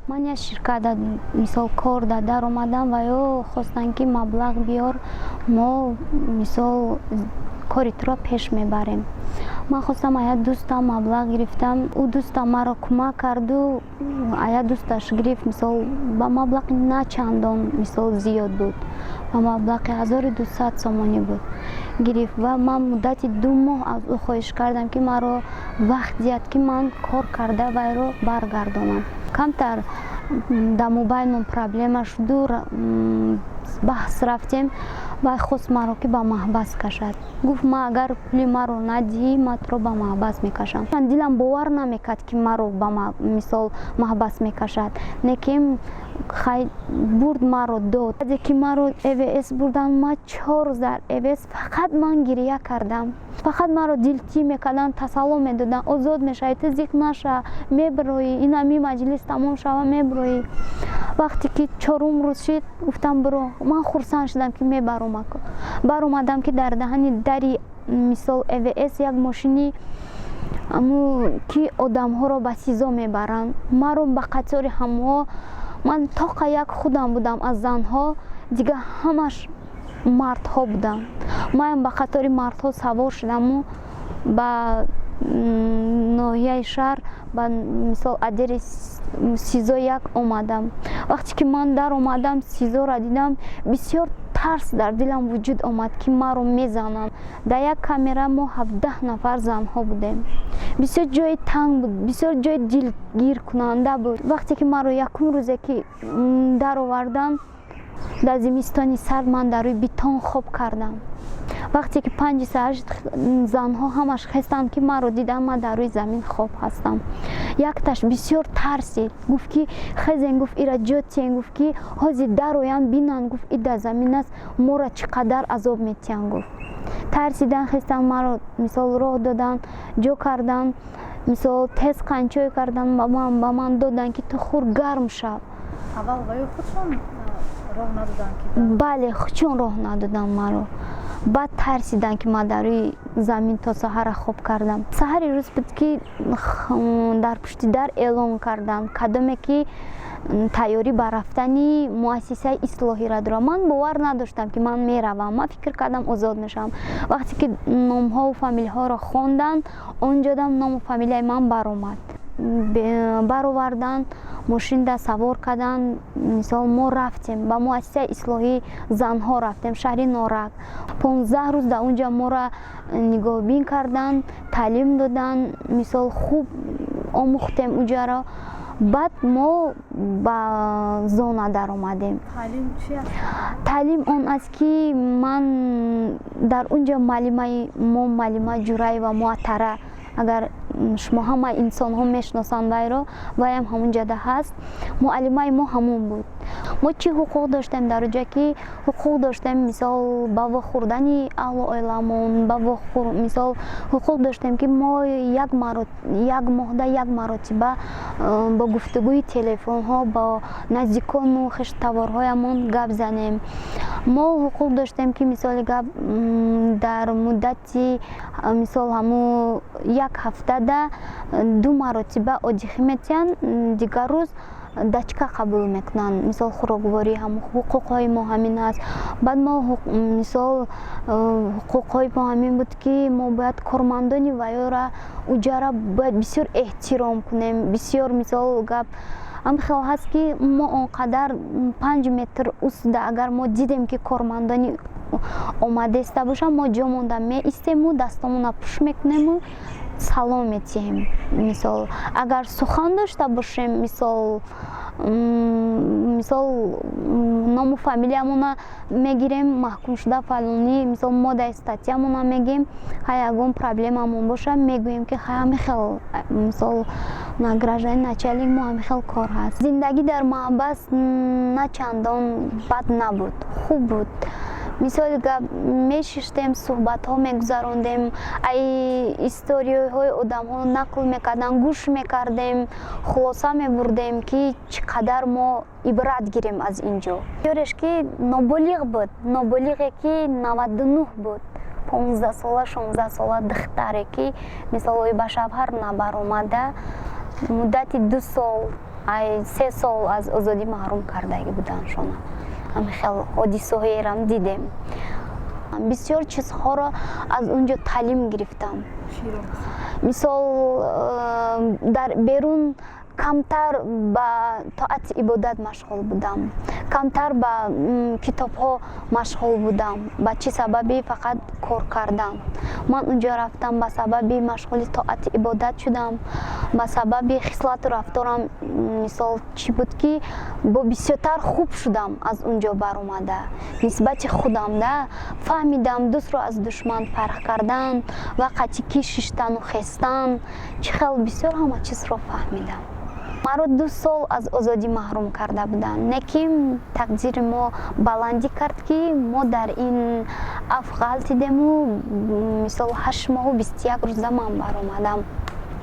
Ман як ширкат, мисол, кор да даромадам ва ё хостанд, ки маблағ биёр, мо, мисол, кори туро пеш мебарем. Ман хостам, а як дӯстам маблағ гирифтам. Ӯ дӯстам маро кӯмак карду а як дӯсташ гирифт. Мисол, ба маблағи на чандон, мисол, зиёд буд, ба маблағи 1200 сомонӣ буд, гирифт. Ва ман муддати 2 моҳ аз ӯ хоҳиш кардам, ки маро вақт диҳад, ки ман кор карда вайро баргардонам. Камтар дар мобайнмон проблема шуду баҳс рафтем. Вай хост маро, ки ба маҳбас кашад. Гуфт: «Ман агар пули маро надиҳӣ, ман туро ба маҳбас мекашам». Дилам бовар намекард, ки маро ба, мисол, маҳбас мекашад. Лекин хай, бурд, маро дод. Баъде ки маро ЭВС бурданд, ман 4 рӯз дар ЭВС фақат ман гиря кардам. Фақат маро дилтӣ мекарданд, тасалло медоданд: «Озод мешавӣ, ту зиқ наша, мебироӣ, инами маҷлис тамом шава, мебироӣ». Вақте ки чорум рӯз шид, гуфтам: «Биро». Ман хурсанд шудам, ки мебаромад. Баромадам, ки дар даҳани дари, мисол, ЭВС як мошини аму, ки одамҳоро ба СИЗО мебаранд. Маро ба қатори ҳамоҳо. Ман тоқа як худам будам аз занҳо, дигар ҳамаш мардҳо буданд. Манам ба қатори мардҳо савор шудаму ба ноҳияи шаҳр, ба, мисол, отдели СИЗО як омадам. Вақте ки ман даромадам, СИЗОро дидам, бисёр тарс дар дилам вуҷуд омад, ки маро мезананд. Дар як камера мо 17 нафар занҳо будем. Бисёр ҷои танг буд, бисёр ҷои дилгиркунанда буд. Вақте ки маро якум рӯзе ки дароварданд, дар зимистони сард ман дар рӯи бетон хоб кардам. Вақте ки 5-и саҳар занҳо ҳамаш хестанд, ки маро диданд, ман дар рӯи замин хоб ҳастам. Якташ бисёр тарсид, гуфт ки: «Хезен», гуфт, «ира ҷо тиен», гуфт, «ки ҳозир дароянд, бинанд», гуфт, «и дар замин аст, моро чӣ қадар азоб метиҳанд», гуфт. Тарсидан, хестанд, маро, мисол, роҳ доданд, ҷо карданд, мисол, тез қанчой карданд, ба ман доданд, ки ту хур, гарм шав. Аввал ваё худшон роҳ надоданд ки? Бале, худшон роҳ надоданд маро. Баъд тарсиданд, ки ман дар рӯи замин то саҳара хоб кардам. Саҳари рӯз буд, ки дар пушти дар эълон карданд, кадоме ки тайёрӣ ба рафтани муассисаи ислоҳиро дорам. Ман бовар надоштам, ки ман меравам. Ман фикр кардам, озод мешавам. Вақте ки номҳову фамилияҳоро хонданд, он ҷодам ному фамилияи ман баромад. Бароварданд, мошинда савор карданд. Мисол, мо рафтем ба муассисаи ислоҳии занҳо, рафтем шаҳри Норак. 15 рӯз дар он ҷо моро нигоҳбин карданд, таълим доданд. Мисол, хуб омӯхтем уҷаро. Баъд мо ба зона даромадем. Таълим он аст, ки ман дар он ҷо муаллимаи мо, муаллима Ҷураева Муаттара, агар шумо ҳама инсонҳо мешиносанд вайро, вайам ҳамон ҷода ҳаст. Муаллимаи мо ҳамон буд. Мо чӣ ҳуқуқ доштем дар оҷа? Ки ҳуқуқ доштем, мисол, ба вохӯрдани аҳлу оиламон, ба мисол, ҳуқуқ доштем, ки мо як моҳда як маротиба бо гуфтугӯи телефонҳо бо наздикону хештаворҳоямон гап занем. Мо ҳуқуқ доштем, ки, мисоли гап, дар муддати, мисол, ҳамун як ҳафтада ду маротиба отдых метиҳанд, дигар рӯз дачка қабул мекунанд, мисол, хӯрокворӣ. Ҳуқуқҳои мо ҳамин аст. Баъд мо, мисол, ҳуқуқҳои мо ҳамин буд, ки мо бояд кормандони ваёра уҷара бояд бисёр эҳтиром кунем. Бисёр, мисол, гап ҳам хел ҳаст, ки мо он қадар 5 метр усда агар мо дидем, ки кормандони омада иста бошанд, мо ҷо монда меистему, дастомонро пуш мекунему, салом метиҳем. Мисол, агар сухан дошта бошем, мисол, ному фамилиямона мегирем, маҳкумшуда фалонӣ, мисол, моддаи статьямона мегем. Ҳай, ягон проблемамон боша, мегӯем, ки хай, ҳамин хел, мисол, гражданин начальник, мо ҳамин хел кор ҳаст. Зиндагӣ дар маҳбас на чандон бад набуд, хуб буд. Мисоли гап, мешиштем, суҳбатҳо мегузарондем, ай историяҳои одамҳо нақл мекарданд, гӯш мекардем, хулоса мебурдем, ки чӣ қадар мо ибрат гирем аз ин ҷо. Ёреш ки ноболиғ буд, ноболиғе ки 99 буд, 15-сола, 16-сола духтаре, ки, мисол, ба шавҳар набаромада, муддати 2 сол Ай 3 сол аз озодӣ маҳрум кардагӣ буданшона. Ҳамин хел ҳодисаҳоерам дидем. Бисёр чизҳоро аз он ҷо таълим гирифтам. Мисол, дар берун камтар ба тоати ибодат машғул будам, камтар ба китобҳо машғул будам. Ба чӣ сабаби? Фақат кор кардан. Ман унҷо рафтам, ба сабаби машғули тоати ибодат шудам, ба сабаби хислату рафторам, мисол, чӣ буд, ки бо бисёртар хуб шудам. Аз он ҷо баромада, нисбати худам да фаҳмидам дӯстро аз душман фарқ кардан ва қати ки шиштану хестан, чӣ хел, бисёр ҳама чизро фаҳмидам. Маро 2 сол аз озодӣ маҳрум карда буданд, не ки тақдири мо баландӣ кард, ки мо дар ин аф ғалтидему, мисол, 8 моҳу 21 рӯза ман баромадам.